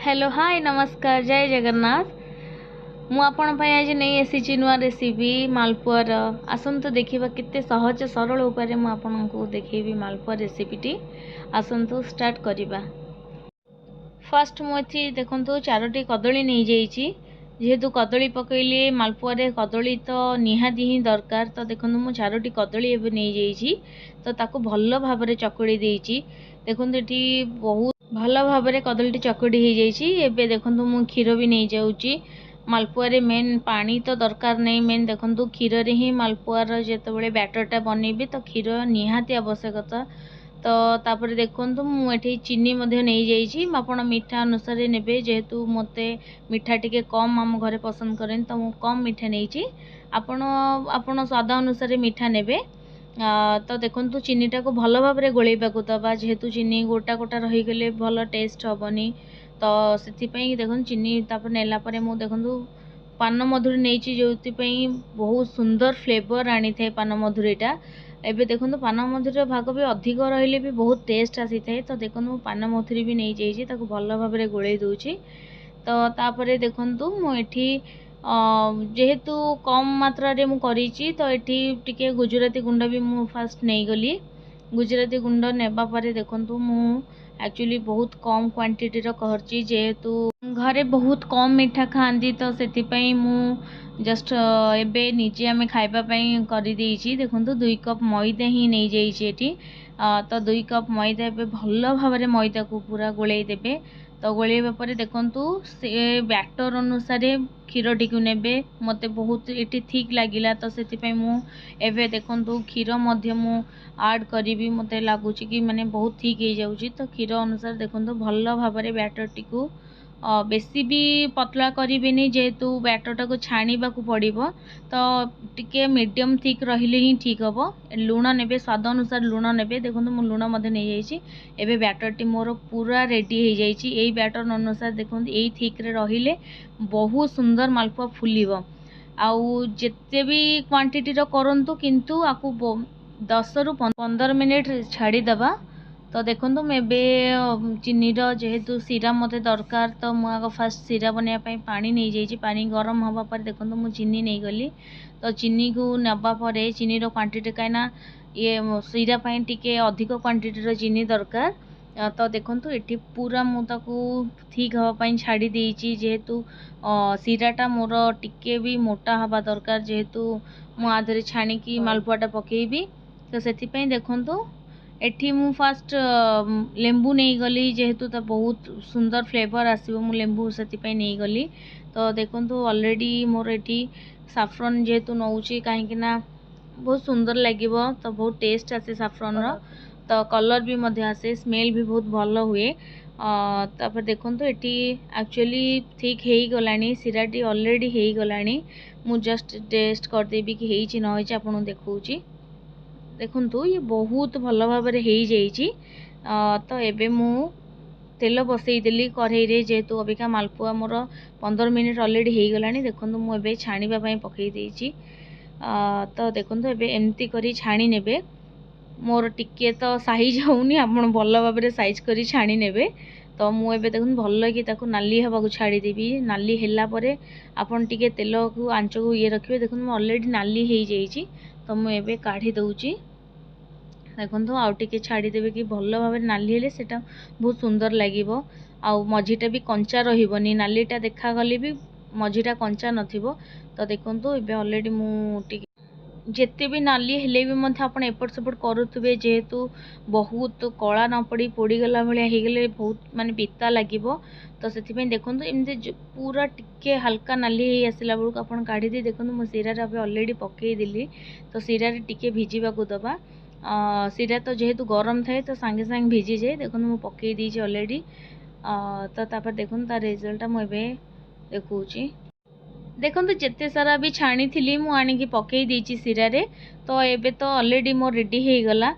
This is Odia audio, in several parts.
ହ୍ୟାଲୋ, ହାଏ, ନମସ୍କାର, ଜୟ ଜଗନ୍ନାଥ। ମୁଁ ଆପଣଙ୍କ ପାଇଁ ଆଜି ନେଇ ଆସିଛି ନୂଆ ରେସିପି ମାଲପୁଆର। ଆସନ୍ତୁ ଦେଖିବା, କେତେ ସହଜ ସରଳ ଉପାୟରେ ମୁଁ ଆପଣଙ୍କୁ ଦେଖେଇବି ମାଲପୁଆ ରେସିପିଟି। ଆସନ୍ତୁ ଷ୍ଟାର୍ଟ କରିବା। ଫାର୍ଷ୍ଟ ମୁଁ ଏଠି ଦେଖନ୍ତୁ ଚାରୋଟି କଦଳୀ ନେଇଯାଇଛି। ଯେହେତୁ କଦଳୀ ପକେଇଲେ ମାଲପୁଆରେ, କଦଳୀ ତ ନିହାତି ହିଁ ଦରକାର। ତ ଦେଖନ୍ତୁ, ମୁଁ ଚାରୋଟି କଦଳୀ ଏବେ ନେଇଯାଇଛି। ତ ତାକୁ ଭଲ ଭାବରେ ଚକଡ଼ି ଦେଇଛି। ଦେଖନ୍ତୁ, ଏଠି ବହୁତ ଭଲ ଭାବରେ କଦଳୀଟି ଚକଡ଼ି ହେଇଯାଇଛି। ଏବେ ଦେଖନ୍ତୁ, ମୁଁ କ୍ଷୀର ବି ନେଇଯାଉଛି। ମାଲପୁଆରେ ମେନ୍ ପାଣି ତ ଦରକାର ନାହିଁ। ମେନ୍ ଦେଖନ୍ତୁ, କ୍ଷୀରରେ ହିଁ ମାଲପୁଆର ଯେତେବେଳେ ବ୍ୟାଟରଟା ବନେଇବି, ତ କ୍ଷୀର ନିହାତି ଆବଶ୍ୟକତା। ତ ତାପରେ ଦେଖନ୍ତୁ, ମୁଁ ଏଠି ଚିନି ମଧ୍ୟ ନେଇଯାଇଛି। ଆପଣ ମିଠା ଅନୁସାରେ ନେବେ। ଯେହେତୁ ମୋତେ ମିଠା ଟିକେ କମ୍ ଆମ ଘରେ ପସନ୍ଦ କରେନି, ତ ମୁଁ କମ୍ ମିଠା ନେଇଛି। ଆପଣ ଆପଣ ସ୍ୱାଦ ଅନୁସାରେ ମିଠା ନେବେ। ତ ଦେଖନ୍ତୁ, ଚିନିଟାକୁ ଭଲ ଭାବରେ ଗୋଳେଇବାକୁ ଦେବା, ଯେହେତୁ ଚିନି ଗୋଟା ଗୋଟା ରହିଗଲେ ଭଲ ଟେଷ୍ଟ ହେବନି। ତ ସେଥିପାଇଁ ଦେଖନ୍ତୁ, ଚିନି ତାପରେ ନେଲା ପରେ ମୁଁ ଦେଖନ୍ତୁ ପାନ ମଧୁରୀ ନେଇଛି, ଯେଉଁଥିପାଇଁ ବହୁତ ସୁନ୍ଦର ଫ୍ଲେଭର୍ ଆଣିଥାଏ ପାନ ମଧୁରୀଟା। ଏବେ ଦେଖନ୍ତୁ, ପାନ ମଧୁରୀର ଭାଗ ବି ଅଧିକ ରହିଲେ ବି ବହୁତ ଟେଷ୍ଟ ଆସିଥାଏ। ତ ଦେଖନ୍ତୁ, ମୁଁ ପାନ ମଧୁରୀ ବି ନେଇଯାଇଛି, ତାକୁ ଭଲ ଭାବରେ ଗୋଳେଇ ଦେଉଛି। ତ ତାପରେ ଦେଖନ୍ତୁ, ମୁଁ ଏଠି ଯେହେତୁ କମ୍ ମାତ୍ରାରେ ମୁଁ କରିଛି, ତ ଏଠି ଟିକେ ଗୁଜୁରାତି ଗୁଣ୍ଡ ବି ମୁଁ ଫାଷ୍ଟ ନେଇଗଲି। ଗୁଜୁରାତି ଗୁଣ୍ଡ ନେବା ପରେ ଦେଖନ୍ତୁ, ମୁଁ ଆକ୍ଚୁଆଲି ବହୁତ କମ୍ କ୍ୱାଣ୍ଟିଟିର କରିଛି। ଯେହେତୁ ଘରେ ବହୁତ କମ୍ ମିଠା ଖାଆନ୍ତି, ତ ସେଥିପାଇଁ ମୁଁ ଜଷ୍ଟ ଏବେ ନିଜେ ଆମେ ଖାଇବା ପାଇଁ କରିଦେଇଛି। ଦେଖନ୍ତୁ, 2 କପ୍ ମଇଦା ହିଁ ନେଇଯାଇଛି ଏଠି। ତ 2 କପ୍ ମଇଦା, ଏବେ ଭଲ ଭାବରେ ମଇଦାକୁ ପୁରା ଗୋଳେଇ ଦେବେ। ତ ଗୋଳେଇବା ପରେ ଦେଖନ୍ତୁ, ସେ ବ୍ୟାଟର୍ ଅନୁସାରେ କ୍ଷୀରଟିକୁ ନେବେ। ମୋତେ ବହୁତ ଏଠି ଥିକ୍ ଲାଗିଲା, ତ ସେଥିପାଇଁ ମୁଁ ଏବେ ଦେଖନ୍ତୁ କ୍ଷୀର ମଧ୍ୟ ମୁଁ ଆଡ଼୍ କରିବି। ମୋତେ ଲାଗୁଛି କି ମାନେ ବହୁତ ଥିକ୍ ହେଇଯାଉଛି। ତ କ୍ଷୀର ଅନୁସାରେ ଦେଖନ୍ତୁ, ଭଲ ଭାବରେ ବ୍ୟାଟର୍ଟିକୁ ବେଶୀ ବି ପତଳା କରିବେନି, ଯେହେତୁ ବ୍ୟାଟର୍ଟାକୁ ଛାଣିବାକୁ ପଡ଼ିବ। ତ ଟିକେ ମିଡ଼ିୟମ୍ ଥିକ୍ ରହିଲେ ହିଁ ଠିକ୍ ହେବ। ଲୁଣ ନେବେ, ସ୍ୱାଦ ଅନୁସାରେ ଲୁଣ ନେବେ। ଦେଖନ୍ତୁ, ମୁଁ ଲୁଣ ମଧ୍ୟ ନେଇଯାଇଛି। ଏବେ ବ୍ୟାଟର୍ଟି ମୋର ପୁରା ରେଡ଼ି ହେଇଯାଇଛି। ଏଇ ବ୍ୟାଟର୍ ଅନୁସାରେ ଦେଖନ୍ତୁ, ଏଇ ଥିକ୍ରେ ରହିଲେ ବହୁତ ସୁନ୍ଦର ମାଲପୁଆ ଫୁଲିବ। ଆଉ ଯେତେ ବି କ୍ୱାଣ୍ଟିଟିର କରନ୍ତୁ, କିନ୍ତୁ ଆକୁ 10ରୁ 15 ମିନିଟ୍ ଛାଡ଼ିଦେବା। ତ ଦେଖନ୍ତୁ, ମୁଁ ଏବେ ଚିନିର ଯେହେତୁ ଶିରା ମୋତେ ଦରକାର, ତ ମୁଁ ଆଗ ଫାଷ୍ଟ ଶିରା ବନେଇବା ପାଇଁ ପାଣି ନେଇଯାଇଛି। ପାଣି ଗରମ ହେବା ପରେ ଦେଖନ୍ତୁ, ମୁଁ ଚିନି ନେଇଗଲି। ତ ଚିନିକୁ ନେବା ପରେ ଚିନିର କ୍ୱାଣ୍ଟିଟି, କାହିଁକିନା ଇଏ ଶିରା ପାଇଁ ଟିକେ ଅଧିକ କ୍ୱାଣ୍ଟିଟିର ଚିନି ଦରକାର। ତ ଦେଖନ୍ତୁ, ଏଠି ପୁରା ମୁଁ ତାକୁ ଥିକ୍ ହେବା ପାଇଁ ଛାଡ଼ି ଦେଇଛି, ଯେହେତୁ ଶିରାଟା ମୋର ଟିକେ ବି ମୋଟା ହେବା ଦରକାର, ଯେହେତୁ ମୁଁ ଆ ଦେହରେ ଛାଣିକି ମାଲପୁଆଟା ପକେଇବି। ତ ସେଥିପାଇଁ ଦେଖନ୍ତୁ, ଏଠି ମୁଁ ଫାଷ୍ଟ ଲେମ୍ବୁ ନେଇଗଲି, ଯେହେତୁ ତା ବହୁତ ସୁନ୍ଦର ଫ୍ଲେଭର୍ ଆସିବ, ମୁଁ ଲେମ୍ବୁ ସେଥିପାଇଁ ନେଇଗଲି। ତ ଦେଖନ୍ତୁ, ଅଲରେଡ଼ି ମୋର ଏଠି ସାଫ୍ରନ୍ ଯେହେତୁ ନେଉଛି, କାହିଁକି ନା ବହୁତ ସୁନ୍ଦର ଲାଗିବ, ତ ବହୁତ ଟେଷ୍ଟ ଆସେ ସାଫ୍ରନ୍ର। ତ କଲର୍ ବି ମଧ୍ୟ ଆସେ, ସ୍ମେଲ୍ ବି ବହୁତ ଭଲ ହୁଏ। ତାପରେ ଦେଖନ୍ତୁ, ଏଠି ଆକ୍ଚୁଆଲି ଥିକ୍ ହେଇଗଲାଣି, ଶିରାଟି ଅଲରେଡ଼ି ହେଇଗଲାଣି। ମୁଁ ଜଷ୍ଟ ଟେଷ୍ଟ କରିଦେବି କି ହେଇଛି ନ ହେଇଛି, ଆପଣଙ୍କୁ ଦେଖାଉଛି। ଦେଖନ୍ତୁ, ଇଏ ବହୁତ ଭଲ ଭାବରେ ହେଇଯାଇଛି। ତ ଏବେ ମୁଁ ତେଲ ବସେଇଦେଲି କଢ଼େଇରେ, ଯେହେତୁ ଅବିକା ମାଲପୁଆ ମୋର 15 ମିନିଟ୍ ଅଲରେଡ଼ି ହେଇଗଲାଣି। ଦେଖନ୍ତୁ, ମୁଁ ଏବେ ଛାଣିବା ପାଇଁ ପକେଇ ଦେଇଛି। ତ ଦେଖନ୍ତୁ, ଏବେ ଏମିତି କରି ଛାଣି ନେବେ। ମୋର ଟିକେ ତ ସାଇଜ୍ ହେଉନି, ଆପଣ ଭଲ ଭାବରେ ସାଇଜ୍ କରି ଛାଣି ନେବେ। ତ ମୁଁ ଏବେ ଦେଖନ୍ତୁ, ଭଲ କି ତାକୁ ନାଲି ହେବାକୁ ଛାଡ଼ିଦେବି। ନାଲି ହେଲା ପରେ ଆପଣ ଟିକେ ତେଲକୁ ଆଞ୍ଚକୁ ଇଏ ରଖିବେ। ଦେଖନ୍ତୁ, ମୁଁ ଅଲରେଡ଼ି ନାଲି ହେଇଯାଇଛି, ତ ମୁଁ ଏବେ କାଢ଼ି ଦେଉଛି। ଦେଖନ୍ତୁ, ଆଉ ଟିକେ ଛାଡ଼ିଦେବେ କି ଭଲ ଭାବରେ ନାଲି ହେଲେ ସେଇଟା ବହୁତ ସୁନ୍ଦର ଲାଗିବ, ଆଉ ମଝିଟା ବି କଞ୍ଚା ରହିବନି। ନାଲିଟା ଦେଖାଗଲେ ବି ମଝିଟା କଞ୍ଚା ନଥିବ। ତ ଦେଖନ୍ତୁ, ଏବେ ଅଲରେଡ଼ି ମୁଁ ଟିକେ ଯେତେ ବି ନାଲି ହେଲେ ବି ମଧ୍ୟ ଆପଣ ଏପଟ ସେପଟ କରୁଥିବେ, ଯେହେତୁ ବହୁତ କଳା ନ ପଡ଼ି ପୋଡ଼ିଗଲା ଭଳିଆ ହେଇଗଲେ ବହୁତ ମାନେ ପିତା ଲାଗିବ। ତ ସେଥିପାଇଁ ଦେଖନ୍ତୁ, ଏମିତି ପୁରା ଟିକେ ହାଲକା ନାଲି ହେଇ ଆସିଲା ବେଳକୁ ଆପଣ କାଢ଼ିଦେଇ, ଦେଖନ୍ତୁ, ମୁଁ ଶିରାରେ ଏବେ ଅଲରେଡ଼ି ପକେଇଦେଲି। ତ ଶିରାରେ ଟିକେ ଭିଜିବାକୁ ଦେବା। ଶିରା ତ ଯେହେତୁ ଗରମ ଥାଏ, ତ ସାଙ୍ଗେ ସାଙ୍ଗେ ଭିଜିଯାଏ। ଦେଖନ୍ତୁ, ମୁଁ ପକେଇ ଦେଇଛି ଅଲରେଡ଼ି। ତ ତାପରେ ଦେଖନ୍ତୁ, ତା ରେଜଲ୍ଟଟା ମୁଁ ଏବେ ଦେଖାଉଛି। ଦେଖନ୍ତୁ, ଯେତେ ସାରା ବି ଛାଣିଥିଲି, ମୁଁ ଆଣିକି ପକେଇ ଦେଇଛି ଶିରାରେ। ତ ଏବେ ତ ଅଲରେଡ଼ି ମୋର ରେଡ଼ି ହେଇଗଲା।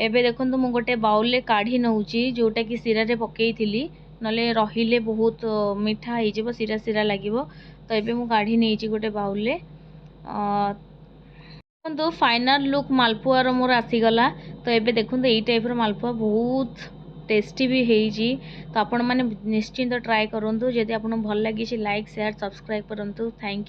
ଏବେ ଦେଖନ୍ତୁ, ମୁଁ ଗୋଟେ ବାଉଲରେ କାଢ଼ି ନେଉଛି, ଯେଉଁଟାକି ଶିରାରେ ପକେଇଥିଲି। ନହେଲେ ରହିଲେ ବହୁତ ମିଠା ହେଇଯିବ, ଶିରା ଶିରା ଲାଗିବ। ତ ଏବେ ମୁଁ କାଢ଼ି ନେଇଛି ଗୋଟେ ବାଉଲରେ। ଦେଖନ୍ତୁ, ଫାଇନାଲ୍ ଲୁକ୍ ମାଲପୁଆର ମୋର ଆସିଗଲା। ତ ଏବେ ଦେଖନ୍ତୁ, ଏଇ ଟାଇପ୍ର ମାଲପୁଆ ବହୁତ ଟେଷ୍ଟି ବି ହେଇଛି। ତ ଆପଣମାନେ ନିଶ୍ଚିନ୍ତ ଟ୍ରାଏ କରନ୍ତୁ। ଯଦି ଆପଣଙ୍କୁ ଭଲ ଲାଗିଛି, ଲାଇକ୍, ସେୟାର, ସବସ୍କ୍ରାଇବ୍ କରନ୍ତୁ। Thank.